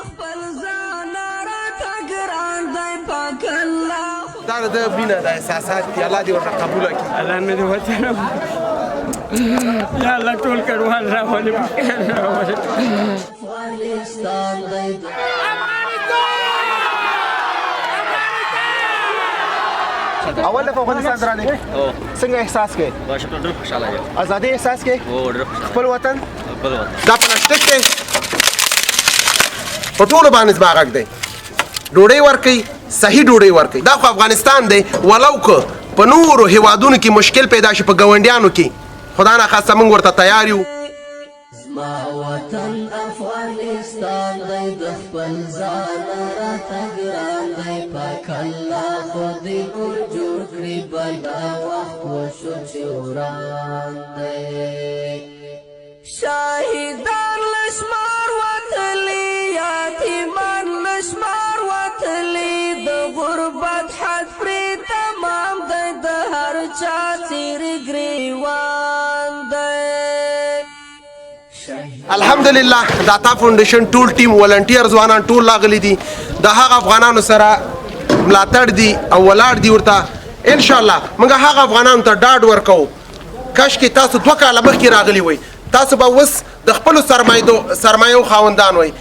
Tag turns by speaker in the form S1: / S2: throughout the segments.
S1: خپل ځان راته ګران دی پاک الله.
S2: دا د مینه د احساسات دي، الله دې ورته قبول کړي.
S3: الله مې دې وطن، یا الله ټول کډوال راولي، راولي.
S1: افغانستان دی.
S2: اول دفعه افغانستان ته راغلی، څنګه احساس کوې؟
S4: ډېر خوشحاله یم.
S2: ازادي احساس کوې؟
S4: هو، ډېر خوشحاله.
S2: خپل وطن،
S4: خپل وطن.
S2: دا پلاستیک دی، په ټولو باندې زما غږ دی، ډوډۍ ورکوي، صحیح ډوډۍ ورکوي. دا خو افغانستان دی، ولو که په نورو هیوادونو کې مشکل پیدا شي، په ګاونډیانو کې، خدا نخواسته موږ ورته تیار یو.
S1: زما وطن افغانستان دی، د خپل ځان راته ګران دی پاک الله. خو دې کور جوړ کړي، بلا وخت وشو چې وران دی. شاهدان لشمار وتلی، یتیمان لشمار وتلی، د غربت حد پرې تمام دی، د هر چا څیر ګریوان دی.
S2: الحمدلله د عطا فاونډیشن ټول ټیم، ولنټیر ځوانان ټول راغلي دي، د هغه افغانانو سره ملاتړ دي او ولاړ دي ورته. ان شاء الله موږ هغه افغانانو ته ډاډ ورکوو، کاشکې تاسو 2 کاله مخکې راغلي وئ، تاسو به اوس د خپلو سرمایو خاوندان وئ.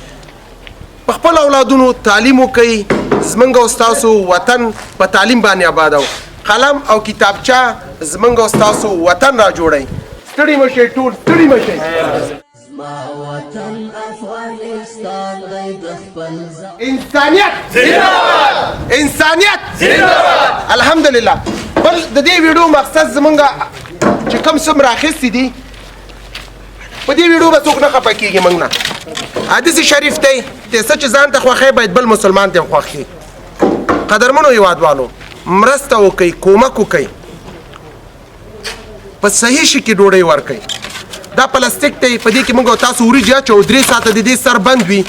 S2: په خپلو اولادونو تعلیم وکړئ. زمونږ او ستاسو وطن په تعلیم باندې آبادو. قلم او کتابچه زمونږ او ستاسو وطن را جوړئ. ستړي مه شئ، ټول ستړي مه شئ.
S1: زما وطن افغانستان دی، د خپل ځان.
S2: انسانیت زنده‌باد، انسانیت زنده‌باد. الحمدلله بل د دې ویډیو مقصد زمونږ چې کوم څومره اخیستي دي، په دې ویډیو به څوک نه خفه کېږي. موږ نه حدیث شریف دی ته څه چې ځان ته خوښی باید بل مسلمان ته هم خوښ کړي. قدرمنو هیوادوالو، مرسته وکئ، کومک وکئ، په صحیح شي کې ډوډۍ ورکئ. دا پلاستیک دی، په دې کې موږ تاسو وریجې اچوو، 3 ساعته د دې سر بند وي،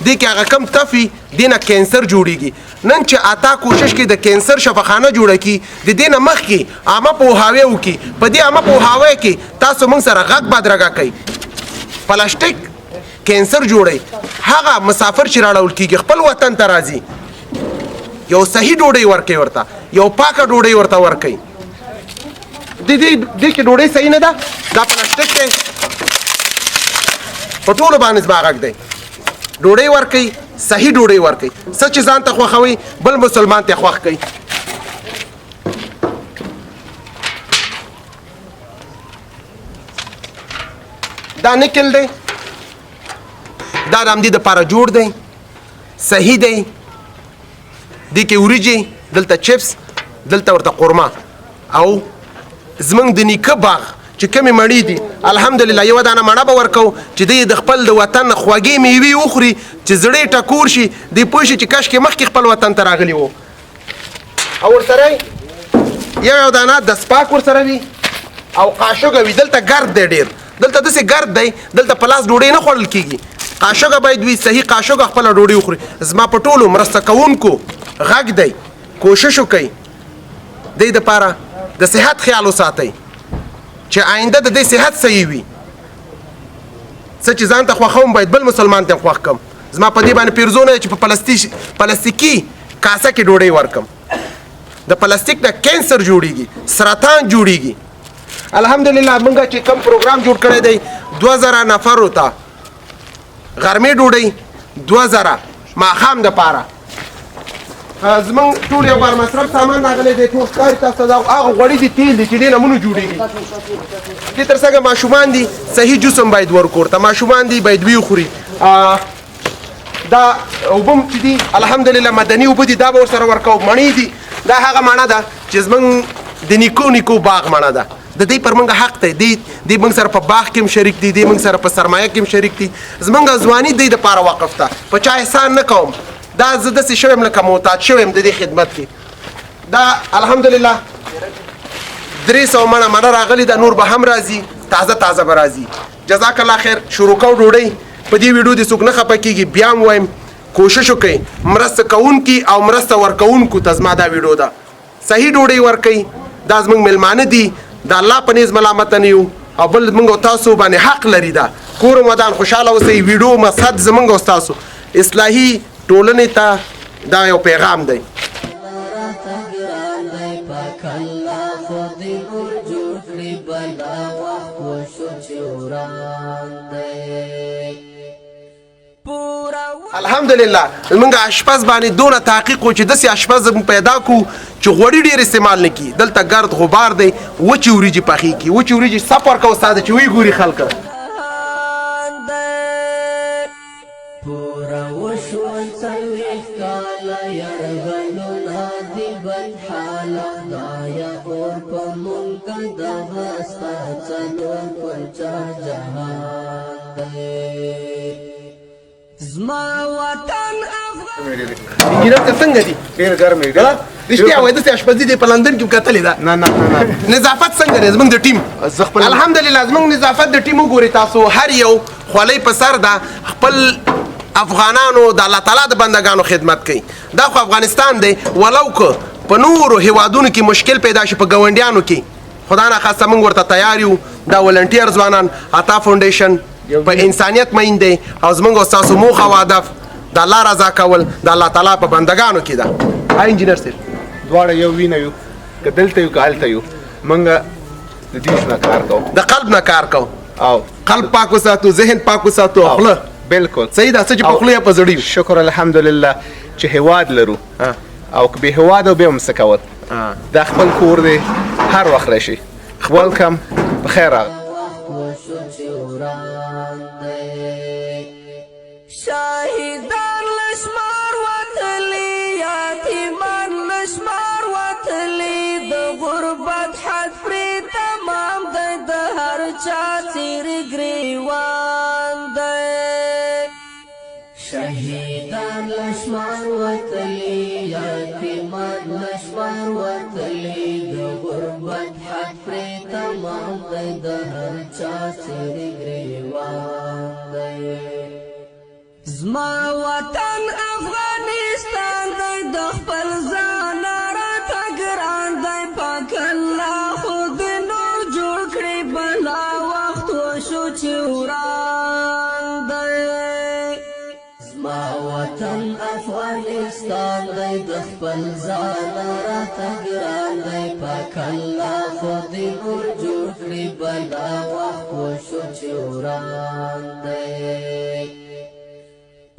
S2: دې کې هغه کم تفي، دې نه کینسر جوړیږي. نن چې عطا کوشش کوي د کینسر شفاخانه جوړه کړي، د دې نه مخکې عامه پوهاوی وکړي. په دې عامه پوهاوی کې تاسو موږ سره غږ بدرګه کوئ. پلاستیک کینسر جوړوي. هغه مسافر چې راړول کېږي خپل وطن ته راځي، یو صحیح ډوډۍ ورکوي ورته، یو پاکه ډوډۍ ورته ورکوي. د دې کې ډوډۍ صحیح نه ده، دا پلاستیک دی. په ټولو باندې زما غږ دی، ډوډۍ ورکوي، صحیح ډوډۍ ورکوي. څه چې ځان ته خوښوي بل مسلمان ته خوښ کوي. دا نکل دی، دا د همدې دپاره جوړ دی، صحیح دی. دې کې وریجې، دلته چپس، دلته ورته قورمه. او زمونږ د نیکه باغ چې کومې مڼې دي، الحمدلله یوه دانه مڼه به ورکوو چې دی د خپل د وطن خوږې میوې وخوري، چې زړه یې ټکور شي، دی پوه شي چې کاشکې مخکې خپل وطن ته راغلي وو. او ورسره یو یو دانه دسپاک ورسره وي او قاشوګه وي. دلته ګرد دی ډېر، دلته داسې ګرد دی، دلته په لاس ډوډۍ نه خوړل کېږي. قاشوګه باید وي، صحیح قاشوګه خپله ډوډۍ وخوري. زما په ټولو مرسته کوونکو غږ دی، کوشش وکئ دې دپاره د صحت خیال وساتئ چې آینده د دې صحت صحیح وي. څه چې ځان ته خوښوم باید بل مسلمان ته هم خوښ کړم. زما په دې باندې پیرزو نه چې په پلاستیکي کاسه کې ډوډۍ ورکم. د پلاستیک نه کینسر جوړیږي، سرطان جوړیږي. الحمدلله موږ چې کوم پروګرام جوړ کړی دی، 2000 نفرو ته غرمې ډوډۍ، 2000 ماښام دپاره. زمونږ ټول یو بار مصرف سامان راغلی دی، ټول ښکاري تاسو ته. دا هغه غوړي دي، تیل دي چې دې نمونو جوړېږي. دې تر څنګه ماشومان دي، صحیح جوس هم باید ورکړو ورته، ماشومان دي باید ویې خوري. دا اوبه هم چې دي الحمدلله مدني اوبه دي، دا به ورسره ورکوو. مڼې دي، دا هغه مڼه ده چې زمونږ د نیکو نیکو باغ مڼه ده. د دې پر موږ حق دی، دې موږ سره په باغ کې هم شریک دي، دې موږ سره په سرمایه کې هم شریک دي. زمونږ ځواني دې دپاره وقف ده، په چا احسان نه کوم. دا زه داسې شوی یم لکه محتاج شوی یم د دې خدمت کې. دا الحمدلله 300 مڼه مڼه راغلې ده، نور به هم راځي، تازه تازه به راځي. جزاک الله خیر. شروع کوو ډوډۍ. په دې ویډیو دې څوک نه خفه کېږي، بیا هم وایم کوشش وکړئ مرسته کوونکي او مرسته ورکوونکو ته زما دا ویډیو ده، صحیح ډوډۍ ورکئ. دا زموږ مېلمانه دي، د الله په نیز ملامت نه یو، او بل موږ او تاسو باندې حق لري. دا کور مو ودان، خوشحاله اوسئ. ویډیو مقصد زموږ او ستاسو اصلاحي ټولنې ته دا یو پیغام دی. الحمدلله موږ اشپز باندې دونه تحقیق و چې داسې اشپز موږ پیدا کو چې غوړي ډېر استعمال نه کړي. دلته ګرد غبار دی، وچې وریجې پخې کړي، وچې وریجې سپ ورکوه استاده چې ویې ګوري خلک.
S1: پوره وشول څلوېښت کاله یرغلونه دي بدحاله، خدایه اور په مونږ دغه ستا څلور کلچه جهان دی. زما وطن افغان.
S2: انجینر ته څنګه دي؟
S4: ډېر ګرم دی.
S2: رښتیا وایي داسې اشپزي دې په لندن کې کتلې ده؟
S4: نه نه نه.
S2: نظافت څنګه دی زمونږ د ټیم؟ الحمدلله زمونږ نظافت د ټیم وګورئ تاسو، هر یو خولۍ په سر ده، خپل افغانانو د الله تعالی د بندګانو خدمت کوي. دا خو افغانستان دی، ولو که په نورو هیوادونو کې مشکل پیدا شي په ګاونډیانو کې، خدا نخواسته موږ ورته تیار یو. دا ولنټیر ځوانان عطا فاونډیشن په انسانیت مین دی او زموږ او ستاسو موخه او هدف د الله رضا کول د الله تعالی په بندګانو کې ده. انجینر صاحب
S4: دواړه یو وینه یو، که دلته یو که هلته یو، موږ د دې نه کار کوو،
S2: د قلب نه کار کوو
S4: او
S2: قلب پاک وساتو، ذهن پاک وساتو، خوله
S4: بالکل
S2: صحیح ده. څه چې په خوله یا په زړه یو.
S4: شکر الحمدلله چې هیواد لرو او که بې هیواده بیا هم څه کول، دا خپل کور دی، هر وخت راشي. ویلکم، په خیر راغلی.
S1: شاهدان لشمار وتلی، یتیمان لشمار وتلی، د غربت حد پرې تمام دی، د هر چا څیر ګریوان دی. شهیدان لشمار وتلی، یتیمان لشمار وتلی، د غربت حد پرې تمام دی، د هر چا څیر ګریوان دی. زما وطن افغانستان دی، د خپل ځان راته ګران دی، پاک الله خو دې نور جوړ کړي، بلا وخت وشو چې وران دی. زما وطن افغانستان دی، د خپل ځان راته ګران دی، پاک الله خو دې نور جوړ کړي، بلا وخت وشو چې وران دی.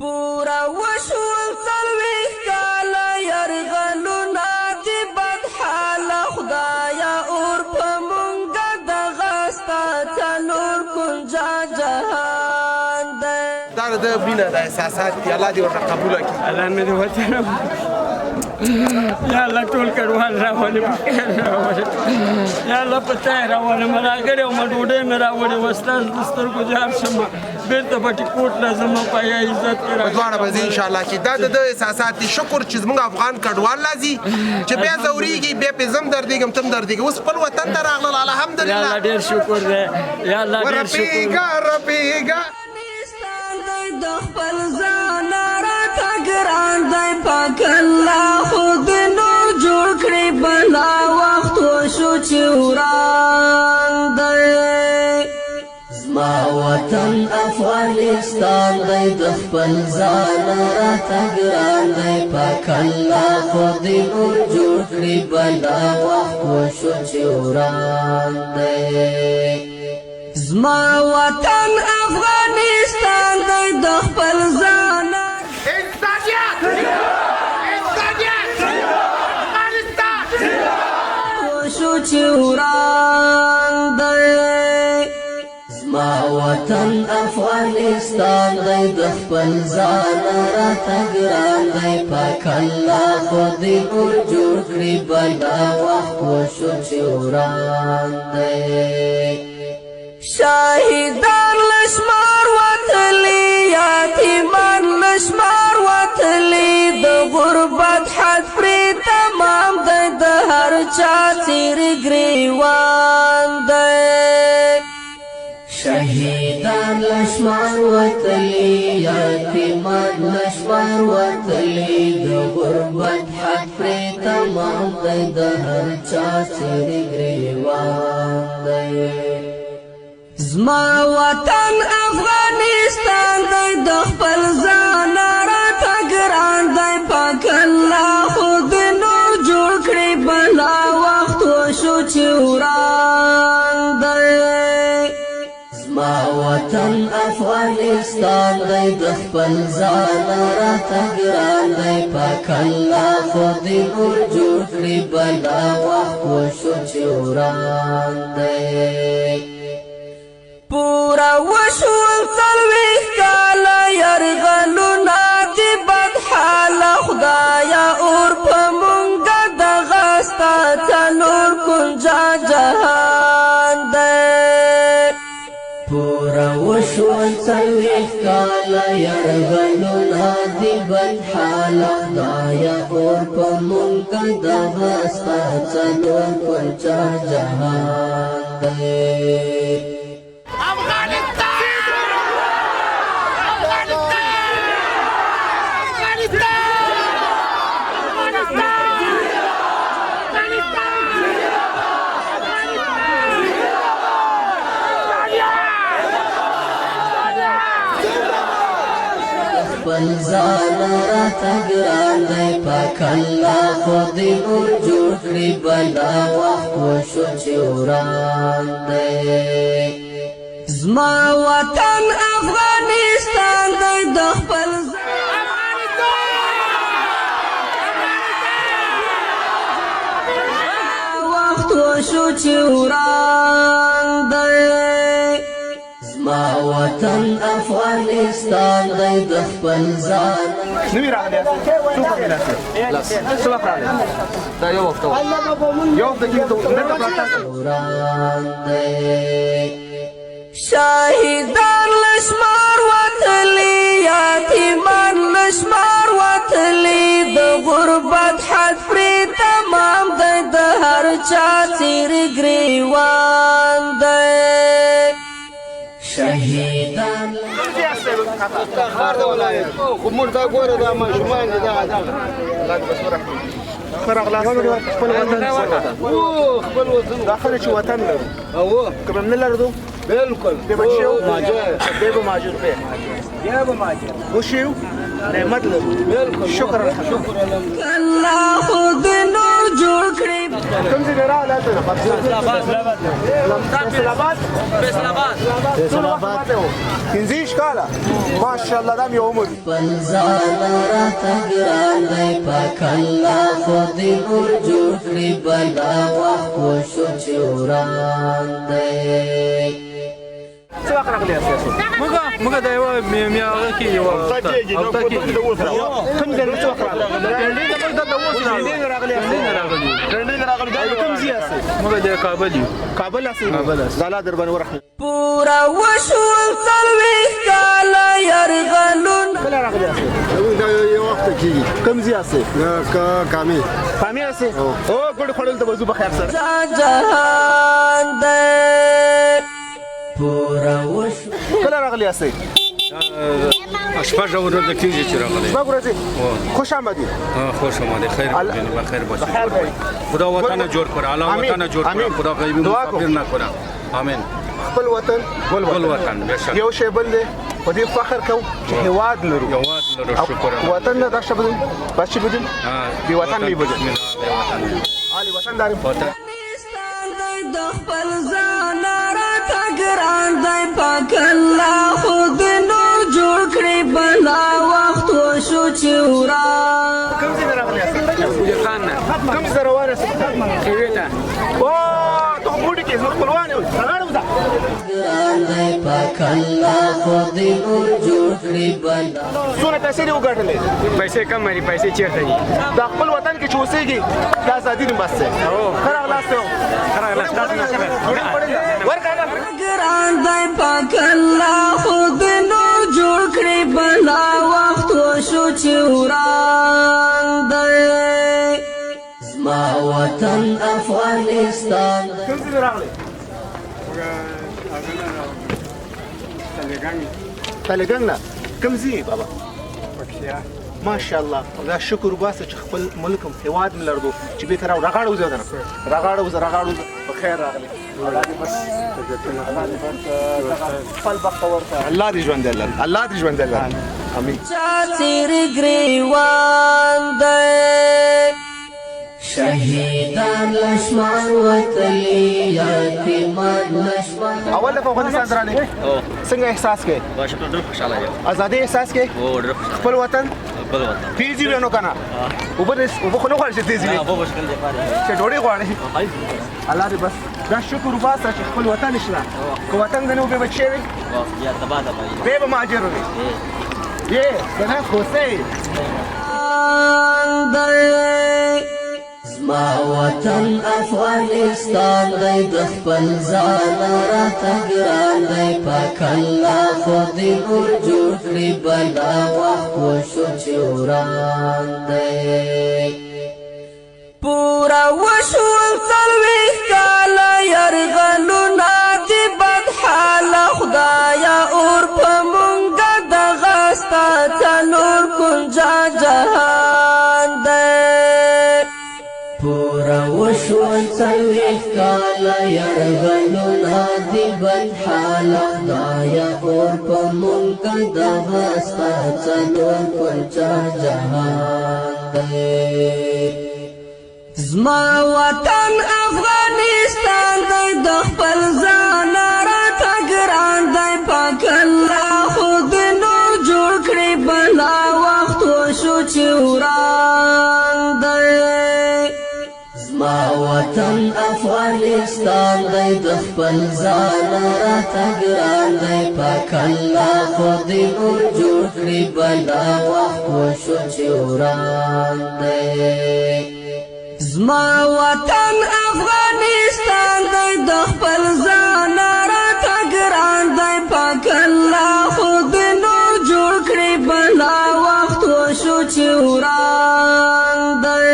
S1: پوره وشول څلوېښت کاله یرغلونه دي بدحاله، خدایه اور په مونږ دغه ستا څلور کنجه جهان دی.
S2: دا د مینه د احساسات دي، الله دې ورته قبوله کړي.
S3: الله مې د وطن یا الله ټول کډوال راولي، په خیر راولي، یا الله په تا یې راولم، راغلی وم، ډوډۍ مې راوړې وه، ستاسو د سترګو جار شم، بېرته بټي کوټ له ځم، په یا عزت کې
S2: په دواړه به ځي انشاءالله. چې دا د ده احساسات دي. شکر چې زموږ افغان کډوال راځي چې بیا ځورېږي، بیا پې زم دردېږم، تم دردېږم، اوس خپل وطن ته راغلل الحمدلله.
S3: یا الله ډېر شکر دی، یا الله ډېر شکر.
S2: ورپېږه رپېږه.
S1: د خپل ځان راته ګران دی، پاک الله خو دې نور جوړ کړي، بلا وخت وشو چې وران دی. زما وطن افغانستان دی، د خپل ځان راته ګران دی، پاک الله خو دې نور جوړ کړي، بلا وخت وشو چې وران دی. زما وطن افغانستان دی، د خپل ځان
S2: انسانیت، انسانیت، افغانستان
S1: وشو چې وران دی. زما وطن افغانستان دی، د خپل ځان راته ګران دی، پاک الله خو دې نور جوړ کړي، بلا وخت وشو چې وران دی. شاهدان لشمار وتلی، یتیمان لشمار وتلی، د غربت حد پرې تمام دی، د هر چا څیر ګریوان دی. شهیدان لشمار وتلی، یتیمان لشمار وتلی، د غربت حد پرې تمام دی، د هر چا څیر ګریوان دی. زما وطن افغانستان دی، د خپل ځان افغانستان دی، د خپل ځان راته ګران دی. پاک الله خو دې نور جوړ کړي، بلا وخت وشو چې وران دی. پورا وشول 40 کاله یرغلونه دي بدحاله، خدایا اور په مونږه دغه ستا څلور کنجه جهان دی. پورا وشول 40 کاله یرغلونه دي بدحاله، خدایا اور په مونږه دغه ستا څلور کنجه جهان دی. خپل ځان راته ګران دی، پاک الله خو دې نور جوړ کړي، بلا وخت وشو چې وران دی. زما وطن افغانستان دی، د خپل وخت وشو چې وران دی. زما وطن افغانستان دی، د خپل ځان.
S4: نوی راغلی یاست؟ څوک راغلی؟ څه وخت راغلی؟ دا یو هفته، یو هفته کېږي دلته پراته.
S1: وران دی. شاهدان لشمار وتلی، یتیمان لشمار وتلی، د غربت حد پرې تمام دی، د هر چا څیر ګریوان دی. شهیدان
S4: خو موږ دا ګوره دا ماشومان دي، دا خپل وطن، خپل وطن دا خلک چې وطن لرو او که نه لرو بالکل به بچیو به به ماجر به بیا به ماجر وشیو نعمت لرو. بالکل شکر شکر
S1: الله خود نور جوړ کړي.
S4: کوم ځای راغلی؟ فیصل آباد. فیصل آباد، فیصل آباد. 25 کاله، ماشاءالله، دا مې عمر.
S1: خپل ځان راته ګران دی، پاک الله خو دې نور جوړ کړي، بلا وخت وشو چې وران دی.
S4: څه وخت راغلی یاست؟
S3: موږ د یو میاغه کې یو هفته کې.
S4: کوم ځای؟ څه وخت راغلی؟
S3: ډنډې ته موږ د اوس
S4: راغلی.
S3: راغلی.
S4: ډنډې راغلی. کوم ځای یاست؟
S3: موږ د کابل یو.
S4: کابل یاست؟
S3: کابل یاست.
S4: الله در باندې ورحمه.
S1: پورا وشول 40 کاله یرغلونه.
S4: کله راغلی یاست؟
S5: دا یو وخت کېږي.
S4: کوم ځای یاست؟
S5: کامې.
S4: کامې یاست؟ او ګډ خوړل ته به ځو په خیر سره.
S1: جهان دی. پورا وشو.
S4: کله راغلی یاست؟
S6: شپږ ورځې کېږي چې راغلی.
S4: شپږ ورځې. خوش آمدید.
S6: خوش آمدید. خیر بخیر باشید. خدا وطن جوړ کړه، الله وطن جوړ کړه، خدا غیبی مسافر نه کړه. امین.
S4: خپل وطن ګل
S6: وطن، وطن
S4: یو شی بل دی، په دې فخر کوو چې هیواد لرو.
S6: هیواد لرو، شکر.
S4: وطن نه دا څه بدل بس چې بدل دی وطن می بدل علي وطن دارم.
S1: د خپل ځان راته ګران دی، پاک الله خود نور جوړ کړي، بلا وخت وشو چې وران.
S4: کوم ځای راغلی یاست؟
S3: خان نه.
S4: کوم ځای روان یاست؟
S3: خیوې ته.
S4: او ته موډي کې زموږ خپلوان یو. راغړو ده.
S1: ګران دی، پاک الله خو دې نور جوړ کړي، بلا.
S4: څونه پیسې دې وګټلې؟
S3: پیسې کم دي، پیسې چېرته دي؟
S4: دا خپل وطن کې چې اوسېږي دا ازادي دې بس دی. ښه راغلاست.
S3: ښه راغلاست.
S1: ګران دی، پاک الله خو دې نور جوړ کړي، بلا وخت وشو چې وران دی. زما وطن افغانستان.
S4: کوم ځای راغلی؟ تلګنګ نه. کوم ځای بابا؟
S3: پکتیا.
S4: ماشاءالله، دا شکر وباسه چې خپل ملک هم هیواد مې لرلو چې بېرته راو. راغاړه وځه درنه، راغاړه وځه، راغاړه وځه. په خیر راغلی. الله دې بس، الله دې بس خپل بخت ورته. الله دې ژوندی لره، الله دې ژوندی لره. امین.
S1: چا څیر ګریوان دی. شهیدان لشمار وتلی یتیمان لشمار.
S4: اول دفعه افغانستان ته راغلې، څنګه احساس کوې؟
S7: ډېر خوشحاله یم.
S4: ازادي احساس کوې؟
S7: هو، ډېر خوشحاله.
S4: خپل وطن؟
S7: خپل وطن.
S4: تیزي وي نو که نه؟ اوبه خو نه غواړې چې تیزي وي؟
S7: اوبه مشکل دی.
S4: چې ډوډۍ غواړې؟ الله دې بس دا شکر وباسه چې خپل وطن شته. که وطن دې نه و بیا به چیرې وي؟
S7: یا تباه تباه.
S4: بیا به مهاجر وي. یې که نه خوسۍ.
S1: زما وطن افغانستان دی، د خپل ځان راته ګران دی. پاک الله خو دې نور جوړ کړي، بلا وخت وشو چې وران دی. پوره وشول 40 کاله یرغلونه دي بدحاله. خدایا اور په مونږه دغه ستا څلور کنجه جهان دی. پوره وشول 40 کاله یرغلونه دي بدحاله. خدایا اور په مونږه دغه ستا څلور کنجه جهان دی. زما وطن افغانستان دی، د خپل ځان راته ګران دی. پاک الله خو دې نور جوړ کړي، بلا وخت وشو چې وران دی. زما وطن افغانستان دی، د خپل ځان راته ګران دی. پاک الله خو دې نور جوړ کړي، بلا وخت وشو چې وران دی. زما وطن افغانستان دی، د خپل ځان راته ګران دی. پاک الله خو دې نور جوړ کړي، بلا وخت وشو چې وران دی.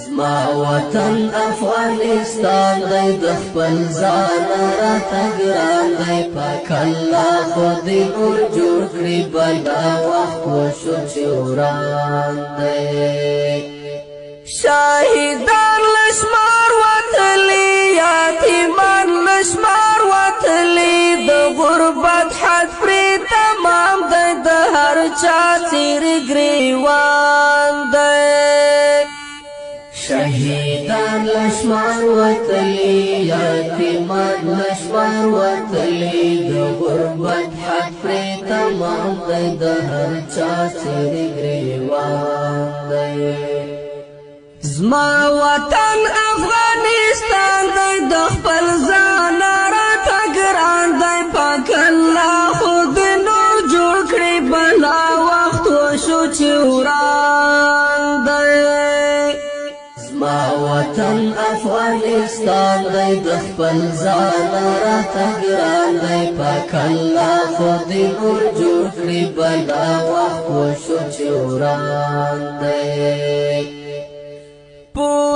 S1: زما وطن افغانستان دی، د خپل ځان راته ګران دی. پاک الله خو دې نور جوړ کړي، بلا وخت وشو چې وران دی. شهیدان لشمار وتلی، یتیمان لشمار وتلی، د غربت حد پرې تمام دی، د هر چا څیر ګریوان دی. شهیدان لشمار وتلی، یتیمان لشمار وتلی، د غربت حد پرې تمام دی، د هر چا څیر ګریوان دی. زما وطن افغانستان دی، د خپل ځان راته ګران دی. پاک الله خو دې نور جوړ کړي، بلا وخت وشو چې وران دی. زما وطن افغانستان دی، د خپل ځان راته ګران دی. پاک الله خو دې نور جوړ کړي، بلا وخت وشو چې وران دی. پوره